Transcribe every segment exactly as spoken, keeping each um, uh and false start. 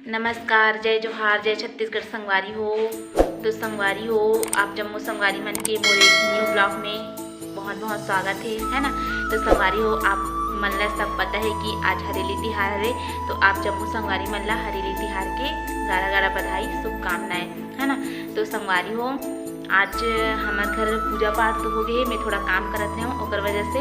नमस्कार, जय जोहार, जय छत्तीसगढ़ संगवारी हो। तो संगवारी हो, आप जम्मो संगवारी मन के मोर एक new vlog में बहुत बहुत स्वागत है, है ना। तो संगवारी हो, आप मन ला सब पता है कि आज हरेली तिहार हरे, तो आप जम्मो संगवारी मन ला हरेली तिहार के गाड़ा गाड़ा बधाई, शुभकामनाएं, है ना। तो संगवारी हो, आज हमर घर पूजा पाठ तो हो गए, मैं थोड़ा काम करत रहे हूँ, ओकर वजह से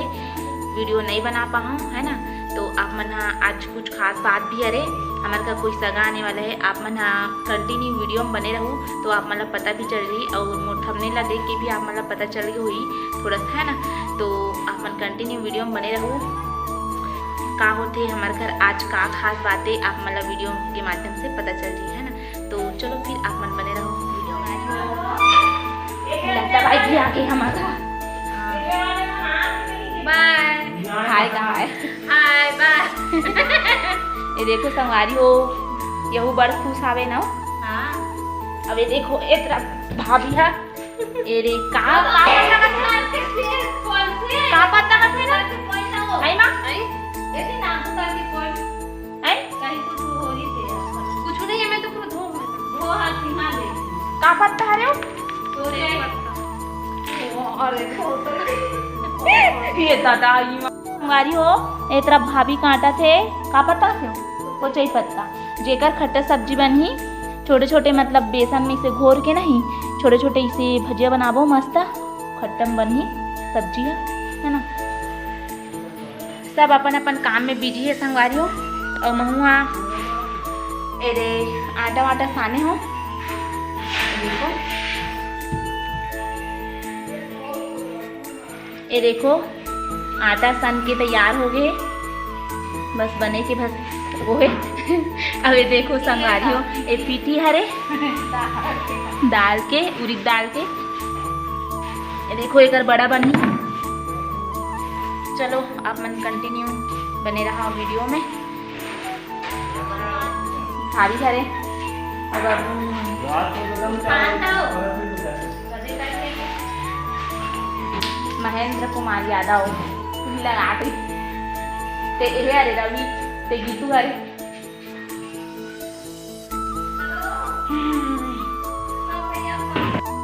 वीडियो नहीं बना पाऊँ, है ना। तो आप मन हा आज कुछ खास बात भी हरे, हमर घर कोई सगा आने वाला है, आप मन हा कंटिन्यू वीडियो में बने रहू, तो आप मन ला पता भी चल रही और मोर थंबनेल ला देख के भी आप मन ला पता चल गई हुई थोड़ा सा, है ना। तो आप मन कंटिन्यू वीडियो में बने रहू, का होथे हमर घर आज, का खास बातें आप मन ला वीडियो के माध्यम से पता चल रही है ना। तो चलो फिर आप मन बने रहो वीडियो में। लगता भाई जी आके हमारा। बाय। हाय का हाय। Hi bye. ये देखो संगवारी हो, यहू बड़ खुश आवे ना। हाँ। अब ये देखो, ए तेरा भाभी है। ए रे, का, का पत्ता का थे ना? आई माँ? आई? ऐसे नाम तो करके कोई हैं? कहीं कुछ हो रही थी यार। कुछ नहीं है, मैं तो पूरा धो, धो हाथ सिंहा ले। का पत्ता हरे वो? कोचई पत्ता। अरे, ये दादा, ये संगवारी हो, ए तेरा भाभी कांटा थे, का पत्ता थे? कोचई पत्ता। जेकर खट्टा सब्जी बनही, छोटे-छोटे, मतलब, बेसन में इसे घोर के नहीं, छोटे-छोटे इसे भजिया बनाबो मस्त, खट्टम बनही सब्जी ह, है ना। सब अपन अपन काम में बिजी है संगवारी हो। और महू हा ए रे आटा वाटा साने हो। देखो, ये देखो, आटा सान के तैयार हो गए, बस बने के बस वो है। अब ये देखो संगवारी हो, ये पीठी हरे दाल के, उड़ीद दाल के। ये देखो, एकर बड़ा बनही। चलो, आप मन कंटिन्यू बने रहा वीडियो में। थारी हरे, अगर महेंद्र कुमार यादव लगा दे। ते ये हरे रवि, ते गीतू हरे।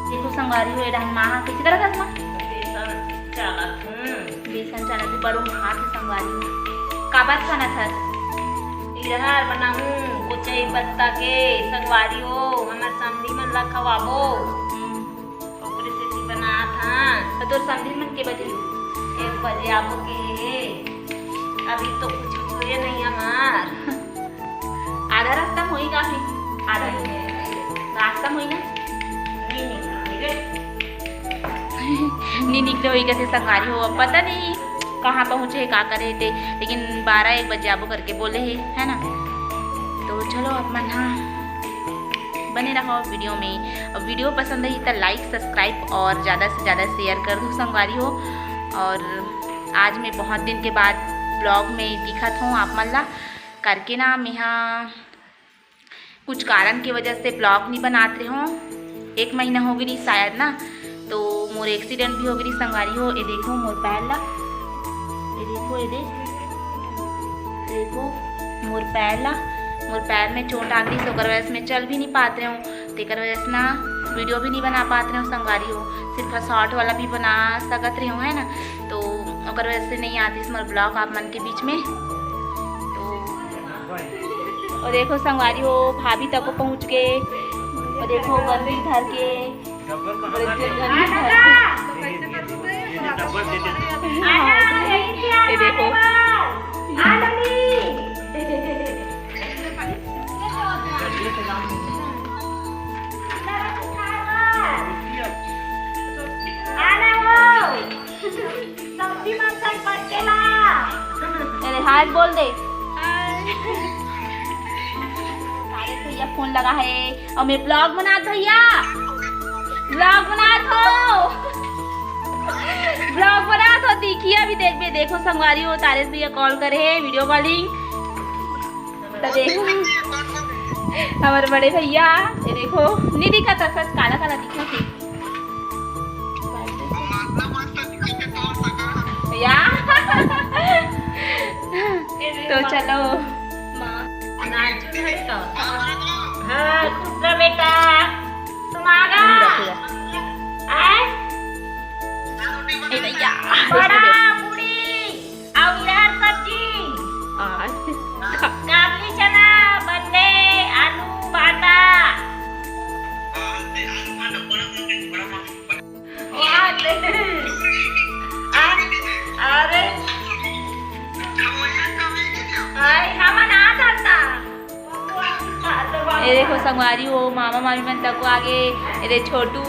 देखो संगवारी हो, ये डहन माँ हा कइसे करत हस माँ? बेसन चालत हूँ। बेसन चालत हूँ, बड़ो भात है संगवारी हो। काबर खाना था? इरहर बनाहूँ, कोचई पत्ता के संगवारी हो, हमर समधी मन ला खवाबो। हम्म। ओकरे सेती बनात हन। तो तोर समधी मन के बजे? एक बजे आबो के हे। अभी तो कुछ हुए नहीं हमार। आधा रास्ता में होई का है? आधा ही। रास्ता में होई ना? नहीं, नहीं, नहीं। नहीं निकले होई कथे संगवारी हो, अब पता नहीं कहाँ पहुँचे हे, का करे हे ते, लेकिन बारह एक बजे आबो करके बोले हे, है ना? तो चलो, आप मन हा बने रहो वीडियो में। और वीडियो पसंद आई तो like, subscribe और ज़्यादा से ज़्यादा share कर दो संगवारी हो। और आज मैं बहुत दिन के बाद vlog में दिखत हूँ आप मन ला करके ना। मैं हा कुछ कारण के वजह से vlog नहीं बनात रहे हूँ, एक महीना हो गई शायद ना। तो मोर accident भी हो गई संगवारी हो। ये देखो मोर पैर ला, ये देखो, ये देख, देखो मोर पैर ला, मोर पैर में चोट आ गई, ओकर वजह से मैं चल भी नहीं पात रहे हूँ, तेकर वजह से ना वीडियो भी नहीं बना पात रहे हूँ संगवारी हो, सिर्फ short वाला भी बना सकत रहे हूँ, है ना। तो ओकर वजह से नहीं आती मोर vlog आप मन के बीच में। तो और देखो संगवारी हो, भाभी तक पहुँच गए। और देखो गंजी धर के, बड़े जन गंजी धर के। हाँ, ये देखो। सब्जी मन संग पटकेला। अरे हाय बोल दे। हाय। तारे भैया फोन लगा है और मैं vlog बनात भैया, vlog बनात हो, vlog बनात हो। देखिए अभी देखबे, देखो संगवारी हो, तारेश भैया call करे है, video calling। तो देखो हमारे बड़े भैया, ये देखो नहीं दिखा था सच, काला काला दिखा थे। या। तो चलो। नाचू हरे तो। हाँ, खुश रह बेटा। सुनागा। आय? ए भैया। बड़ा पूड़ी, अउ इहर सब्जी। काबली चना, बंदे, आलू, भाटा। अरे, अरे, हमन आ जाता। ए देखो संगवारी हो, मामा मामी मन तको आगे। ए दे छोटू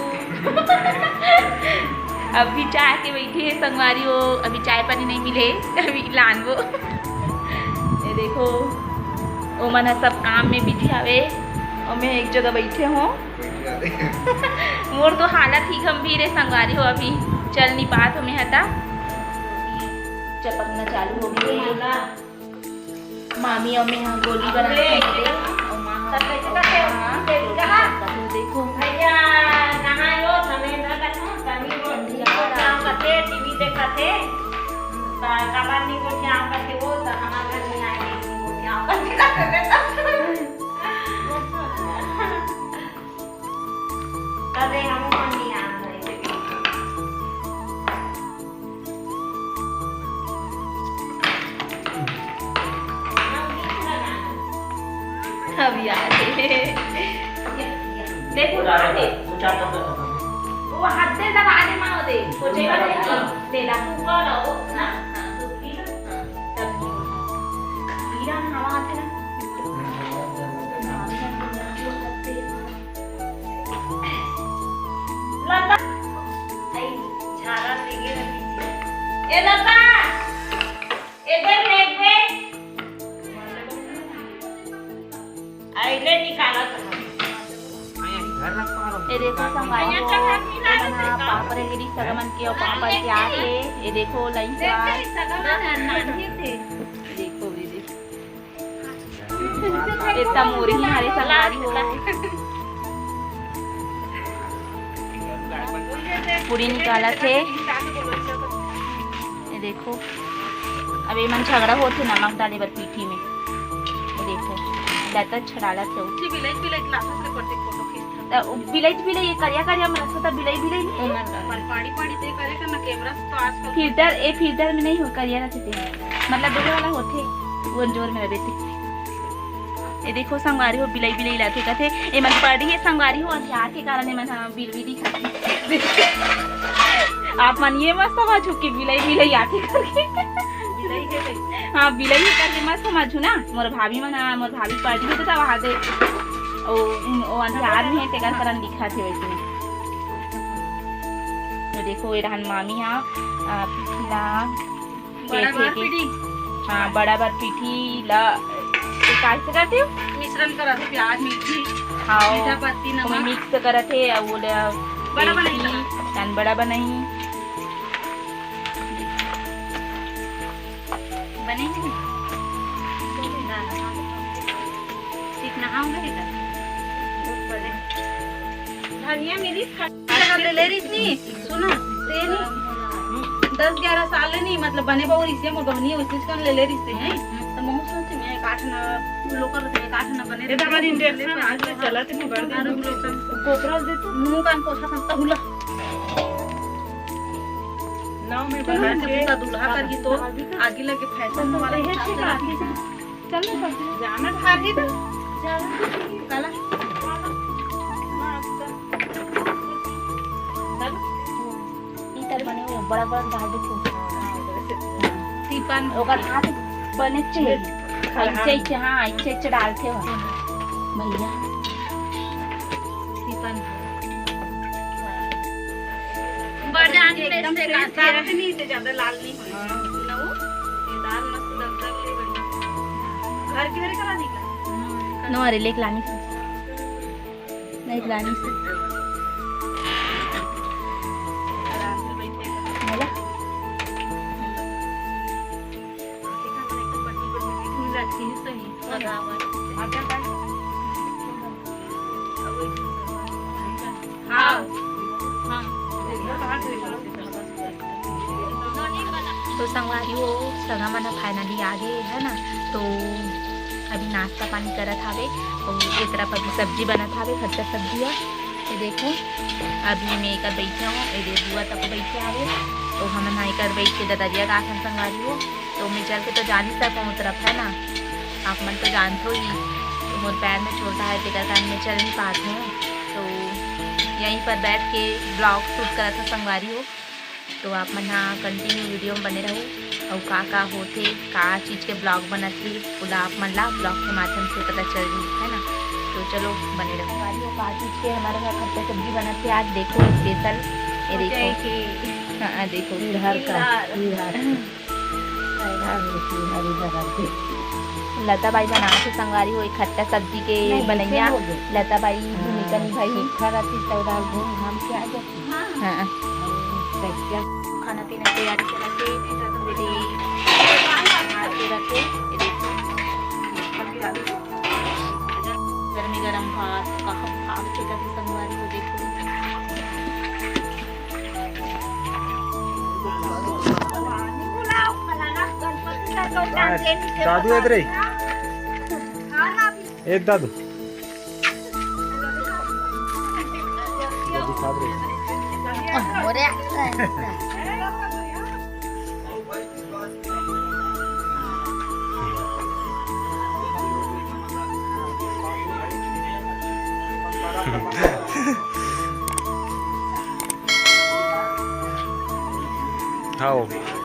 अभी चाय के बैठे हे संगवारी हो, अभी चाय पानी नहीं मिले, अभी लानबो। ए देखो, ओमन ह सब काम में बिजी हवे अउ मैं एक जगह बैठे हों। मोर तो हालत ही गंभीर हे संगवारी हो, अभी चल नहीं पात हों मैं हता। चपकना चालू हो गई। मामी अउ मैं ह गोली बनात हन दे, अउ माँ ह सब कैसे करथे? हाँ, देखो। भैया नहाए हो, समय ना कटो, तभी वो टीवी देखत हे, त काबर नहीं गोठियाव करथे वो, त हमार घर में आए नहीं गोठियाव करथे। तबे हम मन नहीं आन रहे। अभी आ रहे। देखो, आ रहे। वो हाथ दे दबा दे, माँ दे। पोछे का नहीं। दे दा, तू कर रहा हो ना? हाँ, तो पी लो। तब पी लो। पीला ना, हवा आते ना। लता। आई, झाड़ा ले गे रही। ए लता, एदे में, एदे। आई ले निकाला तो। ए देखो संगवारी हो, ये बना पापड़ गिरी सगमन के अउ पापड़ के आके, ये देखो लाइन से आ। देखो दीदी। इतना मोरी हरे संगवारी हो। पूरी निकालत हे। ये देखो, अब ये मन झगड़ा होत हे नमक डाले बर पीठी में। ये देखो, लता छड़ालत हे। बिलई बिलई लाथस रे, प्रतीक फोटो खींचत। त उ बिलई बिलई ये करिया करिया में रखो त बिलई बिलई नहीं। पाड़ी पाड़ी ते करे का ना कैमरा से तो आजकल फिल्टर, ए फिल्टर में नहीं हो, करिया रहते थे। मतलब डोले वाला होथे, वो जोर में रहते। ये देखो संगवारी हो, बिलई बिलई लाथे कथे। ए मन पड़ी है संगवारी हो, अंधियार के कारण ए मन ह बिल भी दिखा। आप मन ये मत समझो कि बिलई बिलई आथे करके। हाँ, बिलई ही करके मत समझो ना। मोर भाभी मन ह, मोर भाभी पड़ी है तो वहाँ दे। ओ, ओ अंधियार में है, तेकर कारण दिखा थे वैसे। तो देखो, ये रहन मामी हा, आ, पिछला बड़ा के बार थे के। पीढ़ी। हाँ, बड़ा बार पीठी ला, ये काय से करते हो? मिश्रण करा थे, प्याज, मिर्ची, हाँ, मीठा पत्ती, ओमे नमक। मिक्स करत हे, अउ ओला बड़ा बनाई बेटी, का? तन बड़ा बनाई। बने कि नहीं? ठीक नहाऊंगा इधर। धनिया मिली खा- ले, ले रही थी, सुनो, ते नहीं, दस ग्यारह साल ले नहीं, मतलब, बने बहु रिश्ते में गहनी उस चीज का ले, ले रिश्ते हैं, तो मैं सोचे, मैं एक आठ ना, लोकल होते हैं, एक आठ ना बने ये तो हमारी इंजेक्शन आज से चलत नहीं, बढ़ आरो लोकल। कोपरा दे तो। मुंह कान पोछा संता हुला। नाव में सुनो, बना के दूल्हा, दूल्हा कर गई तो आगे लगे फैशन वाला ये हिसाब से ठीक है। चल ना, सब जाना था ही तो। काला। ई तर बने हुए बड़ा बड़ा डाल देते। टीपन ओकर हाथ बने चाहिए। ऐसे ही, हाँ, ऐसे ही डालते हो भैया। टीपन। बड़ जान पे एकदम से फ्रेश कांदा। नहीं, इसे ज्यादा लाल नहीं होना। हाँ। ना वो, ये दाल मस्त दगदग ले बनी। घर की हरे करा दी का? नो, अरे लेके लानी से। नहीं लानी से। आराम से बैठे। बोला? देखा, एकदम बड़ी बड़ी मिला, अच्छी है, सही। हाँ। हाँ। तो संगवारी हो, सगा मन फाइनली आ गए है ना, तो अभी नाश्ता पानी करत हावे, अउ ए तरफ अभी सब्जी बनत हावे, खट्टा सब्जी ह। ये देखो, अभी मैं एकर बइठे हूँ, ये दे बुआ तक बइठे हावे, तो हमन हा एकर बइठ के ददरिया गाथन संगवारी हो। तो मैं चल के तो जा नहीं सकूँ उ तरफ, है ना, आप मन तो जानते ही, तो मोर पैर में चोट आए, तेकर कारण मैं चल नहीं पात हूँ। तो यहीं पर बैठ के vlog shoot करत हूँ संगवारी हो। तो आप मन हा continue video में बने रहू, अउ का का होथे, का चीज के vlog बनत हे, ओला आप मन ला vlog के माध्यम से पता चल रही है ना। तो चलो बने रहू। संगवारी हो, का चीज के हमारे घर खट्टा सब्जी बनत हे आज, देखो special, ये देखो। हाँ, हाँ, देखो। इधर का, इधर। इधर, इधर, इधर, इधर। लता बाई बनाथे संगवारी हो, एक खट्टा सब्जी के नहीं, बनैया। कैसे हो गए? लता बाई, हाँ, भूमिका निभाई। सूखा रहती तो दाल घूम घाम के आ जाती। हाँ। हाँ। और क्या? खाना पीना तैयारी चलत हे, दीदी हाथ धो रखे, ये देखो, गरमी गरम भात, कहाँ भात के कभी संगवारी हो, देखो। दादू इधर ही। ए दादू। हाँ।